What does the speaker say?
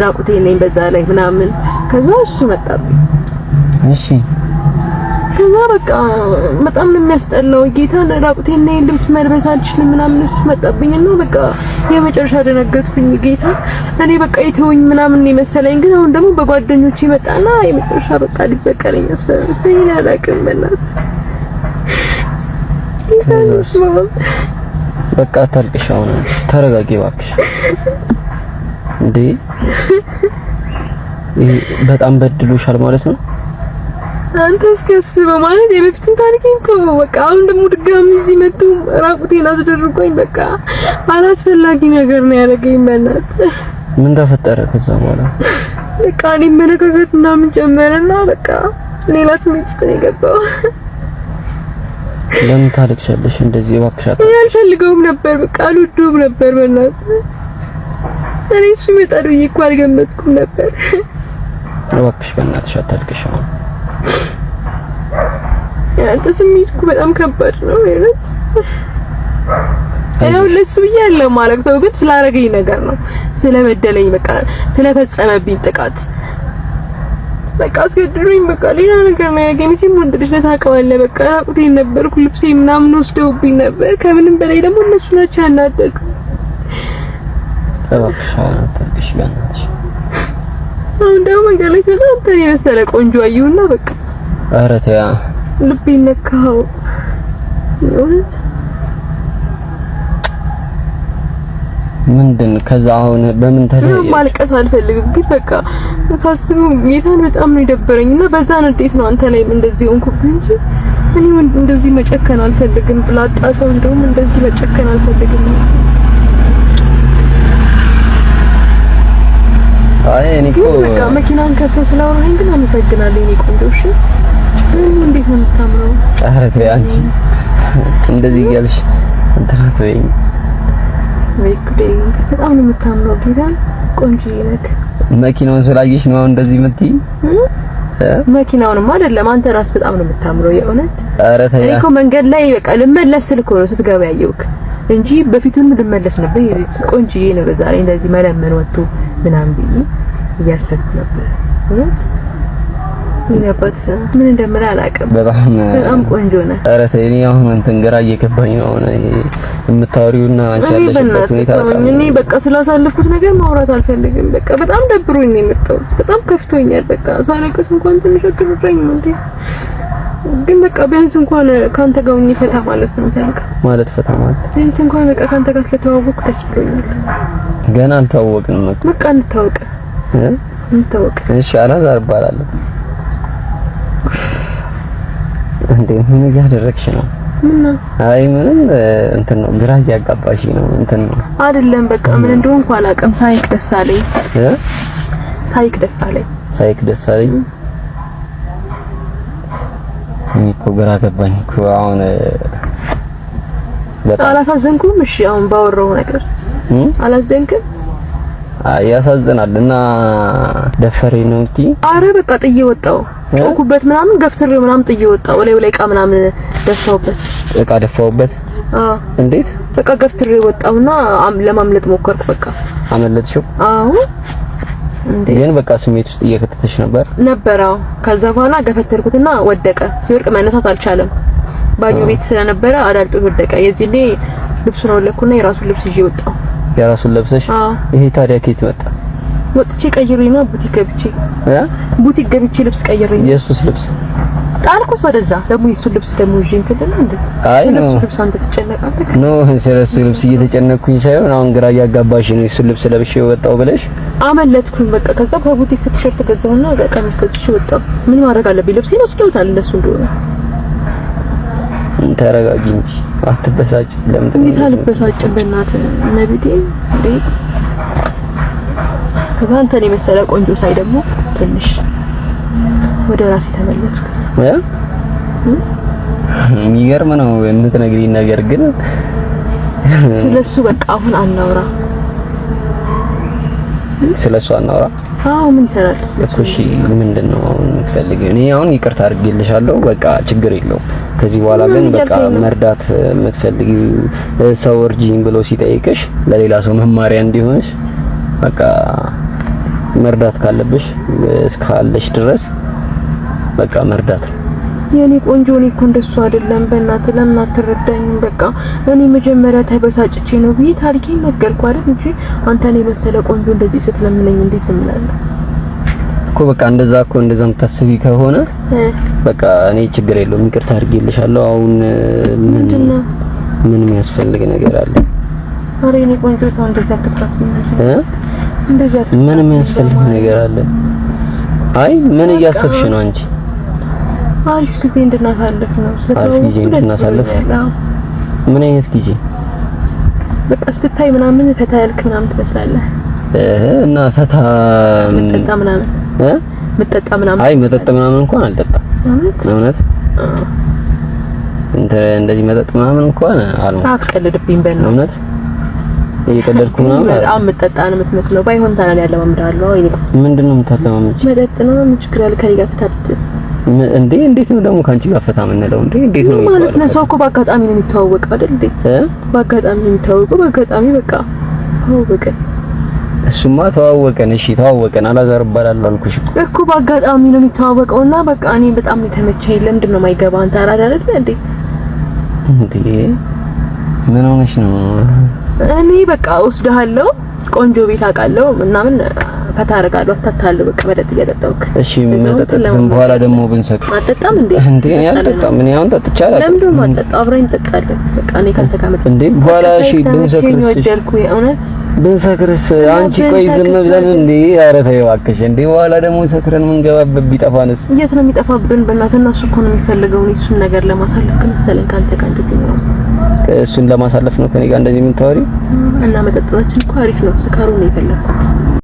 ራቁቴን ነኝ በዛ ላይ ምናምን። ከዛ እሱ መጣብኝ። እሺ ከዛ በቃ በጣም ነው የሚያስጠላው። ጌታን ራቁቴን ነኝ፣ ልብስ መልበስ አልችልም ምናምን። እሱ መጣብኝና በቃ የመጨረሻ ደነገጥኩኝ። ጌታ እኔ በቃ የተወኝ ምናምን ነው የመሰለኝ፣ ግን አሁን ደግሞ በጓደኞቼ መጣና የመጨረሻ በቃ ሊበቀለኝ አሰበ መሰለኝ። እኔ አላውቅም፣ በእናትህ። ከዛስ? በቃ አታልቅሽ፣ አሁን ተረጋጊ እባክሽ። እንዴ ይሄ በጣም በድሎሻል ማለት ነው። አንተ እስኪ አስበው፣ ማለት የበፊቱን ታሪኬን ተወው። በቃ አሁን ደግሞ ድጋሚ እዚህ መጥቶ ራቁቴን አስደርጎኝ በቃ አላስፈላጊ ነገር ነው ያደረገኝ። በእናትህ። ምን ተፈጠረ ከዛ በኋላ? በቃ እኔ መነጋገር ምናምን ጀመረና በቃ ሌላ ስሜት ውስጥ ነው የገባው። ለምን ታለቅሻለሽ እንደዚህ? እባክሽ እኔ አልፈልገውም ነበር፣ በቃ አልወደውም ነበር። በእናትህ እኔ እሱ ይመጣል ብዬ እኮ አልገመትኩም ነበር። እባክሽ በእናትሽ አታልቅሽ አሁን። ያንተ ስሜት እኮ በጣም ከባድ ነው። እውነት እኔ ለሱ ብዬ አይደለም ማለት ነው፣ ግን ስላረገኝ ነገር ነው፣ ስለበደለኝ፣ በቃ ስለፈጸመብኝ ጥቃት በቃ አስገድዶኝ በቃ ሌላ ነገር ነው ያገኘኝ። መቼም ወንድ ልጅ ነህ ታውቀዋለህ። በቃ ራቁቴን ነበርኩ፣ ልብሴ ምናምን ወስደውብኝ ነበር። ከምንም በላይ ደግሞ እነሱ ናቸው ያናደዱ። እባክሽ አሁን አታልቅሽ በእናትሽ። አሁን ደግሞ መንገድ ላይ ስመጣ አንተን የመሰለ ቆንጆ አየሁና በቃ ኧረ ተይ። ልቤን ነካኸው። እውነት። ምንድን ከዛ አሁን በምን ተለያየ? ማልቀስ አልፈልግም፣ ግን በቃ ሳስበው ጌታን በጣም ነው የደበረኝ እና በዛ ንዴት ነው አንተ ላይም እንደዚህ ሆንኩብህ እንጂ እኔ ወንድ እንደዚህ መጨከን አልፈልግም። ብላጣ ሰው እንደውም እንደዚህ መጨከን አልፈልግም። አይ እኔ እኮ ግን በቃ መኪናን ከፍተህ ስላወራኸኝ ግን አመሰግናለሁ የኔ ቆንጆ። እሺ እንዴት ነው የምታምረው? ኧረ ተይ አንቺ እንደዚህ እያልሽ እንትን አትበይኝ። ወይ ጉዴ! በጣም ነው የምታምረው። ጌታን ቆንጆዬ ነህ። መኪናውን ስላየሽ ነው አሁን እንደዚህ የምትይኝ? መኪናውንም አይደለም አንተ ራስህ በጣም ነው የምታምረው የእውነት። ኧረ ተይ። እኔ እኮ መንገድ ላይ በቃ ልመለስ ስል እኮ ነው ስትገባ ያየሁህ እንጂ በፊቱም ልመለስ ነበር። ቆንጆዬ ነው በዛ ላይ እንደዚህ መለመን ወጥቶ ምናምን ብዬ እያሰብኩ ነበር። እውነት የእኔ አባት ምን እንደምልህ አላውቅም። በጣም በጣም ቆንጆ ነህ። ኧረ ተይ። እኔ አሁን እንትን ግራ እየገባኝ ነው አሁን የምታወሪውና አንቺ እኔ ያለሽበት በእናትህ ሁኔታ በጣም እኔ በቃ ስላሳለፍኩት ነገር ማውራት አልፈልግም። በቃ በጣም ደብሮኝ ነው የመጣሁት። በጣም ከፍቶኛል። በቃ ሳለቅስ እንኳን ትንሽ አትረዳኝም እንዴ? ግን በቃ ቢያንስ እንኳን ካንተ ጋር ሆኜ ፈታ ማለት ነው የምፈልገው። ማለት ፈታ ማለት ቢያንስ እንኳን በቃ ካንተ ጋር ስለተዋወቅኩ ደስ ብሎኛል። ገና አልተዋወቅንም እኮ። በቃ እንታወቅ እ? እንታወቅ። እሺ አላዛር እባላለሁ። እንዴ ምን እያደረግሽ ነው? ምነው? አይ ምንም እንትን ነው ግራ እያጋባሽ ነው። እንትን ነው አይደለም በቃ ምን እንደሆንኩ አላውቅም። ሳይክ ደስ አለኝ። እ? ሳይክ ደስ አለኝ። ሳይክ ደስ አለኝ። እኔ እኮ ግራ ገባኝ እኮ አሁን በጣም አላሳዘንኩም? እሺ አሁን ባወራው ነገር አላዘንክም? አይ ያሳዝናል። እና ደፈሬ ነው እንጂ አረ በቃ ጥዬ ወጣሁ። ጮኩበት ምናምን ገፍትሬው ምናምን ጥዬ ወጣሁ። እላዩ ላይ እቃ ምናምን ደፋሁበት። እቃ ደፋሁበት? አዎ። እንዴት? በቃ ገፍትሬው ወጣሁና ለማምለጥ ሞከርኩ። በቃ አመለጥሽው? አዎ። እንዴ ግን በቃ ስሜት ውስጥ እየከተተሽ ነበር? ነበር። አዎ። ከዛ በኋላ ገፈተርኩትና ወደቀ። ሲወድቅ መነሳት አልቻለም። ባኞ ቤት ስለነበረ አዳልጦት ወደቀ። የዚህ ላይ ልብሱን አወለኩና የራሱን ልብስ ይዤ ወጣሁ። የራሱን ለብሰሽ? አዎ። ይሄ ታዲያ ከየት መጣ? ወጥቼ ቀይሬ ነው ቡቲክ ገብቼ። እ? ቡቲክ ገብቼ ልብስ ቀይሬ ነው። የሱስ ልብስ ጣልኩት ወደዛ። ደግሞ የሱን ልብስ ደግሞ ይዤ እንትን ልል እንዴ? አይ no ስለሱ ልብስ አንተ ትጨነቃለህ? no ስለሱ ልብስ እየተጨነቅኩኝ ሳይሆን አሁን ግራ እያጋባሽ ነው። የሱን ልብስ ለብሼ ወጣሁ ብለሽ አመለጥኩኝ በቃ። ከዛ ከቡቲክ ቲሸርት ገዛሁና ቀሚስ ገዝቼ ወጣሁ። ምን ማድረግ አለብኝ? ልብሴን ወስደውታል እነሱ እንደሆነ። ተረጋጊ እንጂ አትበሳጭ። ለምንድን ነው እንዴት አልበሳጭም? በእናትህ እመቤቴ እንዴ። ከዛ አንተን የመሰለ ቆንጆ ሳይ ደግሞ ትንሽ ወደ ራሴ ተመለስኩ። እ? የሚገርም ነው የምትነግሪኝ ነገር ግን ስለሱ በቃ አሁን አናውራ። ስለሱ አናውራ። አዎ ምን ይሰራል ስለሱ? እሺ ምንድን ነው አሁን የምትፈልጊው? እኔ አሁን ይቅርታ አድርጌልሻለሁ፣ በቃ ችግር የለውም። ከዚህ በኋላ ግን በቃ መርዳት የምትፈልጊው ሰው እርጂኝ ብሎ ሲጠይቅሽ ለሌላ ሰው መማሪያ እንዲሆንሽ በቃ መርዳት ካለብሽ እስካለሽ ድረስ በቃ መርዳት። የኔ ቆንጆ እኔ እኮ እንደሱ አይደለም። በእናትህ ለምን አትረዳኝም? በቃ እኔ መጀመሪያ ተበሳጭቼ ነው ብዬ ታሪኬን ነገርኩህ አይደል እንጂ አንተ እኔ መሰለ ቆንጆ እንደዚህ ስትለምነኝ እንዴት ዝም እላለሁ? እኮ በቃ እንደዛ እኮ እንደዛ የምታስቢ ከሆነ በቃ እኔ ችግር የለውም ይቅርታ አድርጌልሻለሁ። አሁን ምን ምን የሚያስፈልግ ነገር አለ? ኧረ የኔ ቆንጆ ተው እንደዛ አትኩራብኝ። እንደዛ ምን የሚያስፈልግ ነገር አለ? አይ ምን እያሰብሽ ነው አንቺ? አሪፍ ጊዜ እንድናሳልፍ ነው። አሪፍ ጊዜ እንድናሳልፍ። ምን አይነት ጊዜ? በቃ ስትታይ ምናምን ፈታ ያልክ ምናምን ትመስላለህ። እና ፈታ መጠጣ ምናምን መጠጣ ምናምን። አይ መጠጥ ምናምን እንኳን አልጠጣም። እውነት እንደዚህ መጠጥ ምናምን እንኳን አልሞክርም። አትቀልድብኝ በእናትህ። እውነት እየቀለድኩ ምናምን በጣም መጠጣ ነው የምትመስለው። ባይሆን ታዲያ ያለማምድሃለሁ። አይ ምንድን ነው የምታለማምጪ? መጠጥ ነው። ምን ችግር አለ? ከእኔ ጋር ፈታ ብትል እንዴ? እንዴት ነው ደግሞ ከአንቺ ጋር ፈታ የምንለው? እንዴ እንዴት ነው ማለት ነው? ሰው እኮ በአጋጣሚ ነው የሚተዋወቀው አይደል እንዴ? በአጋጣሚ ነው የሚተዋወቀው። በአጋጣሚ በቃ ተዋወቀ። እሱማ ተዋወቀን። እሺ ተዋወቀን። አላዛር እባላለሁ አልኩሽ እኮ በአጋጣሚ ነው የሚተዋወቀውና በቃ እኔ በጣም የተመቸኝ። ለምንድን ነው የማይገባ? አንተ አራዳ አይደል እንዴ? እንዴ ምን ሆነሽ ነው? እኔ በቃ ወስድሃለሁ፣ ቆንጆ ቤት አውቃለሁ ምናምን ፈታ አደርጋለሁ፣ አታታለሁ። በቃ መጠጥ እየጠጣሁ እሺ። መጠጥ ዝም በኋላ ደግሞ ብንሰክር አትጠጣም እንዴ? እንዴ እኔ አልጠጣም። እኔ አሁን ጠጥቼ አላውቅም። ለምንድን ነው የማትጠጣው? አብረን እንጠጣለን። በቃ እኔ ካንተ ጋር መጠጥ እንዴ በኋላ እሺ፣ ብንሰክርስ? ወደድኩ የእውነት ብንሰክርስ? አንቺ ቆይ ዝም ብለን እንዴ? ኧረ ተይ እባክሽ። እንዴ በኋላ ደግሞ ሰክረን የምንገባበት ቢጠፋንስ? የት ነው የሚጠፋብን? በእናትህ እነሱ እኮ ነው የሚፈልገው። እኔ እሱን ነገር ለማሳለፍ ከመሰለኝ ካንተ ጋር እንደዚህ ነው። እሱን ለማሳለፍ ነው ከኔ ጋር እንደዚህ የምታወሪው? እና መጠጣታችን እኮ አሪፍ ነው። ስካሩ ነው የፈለኩት።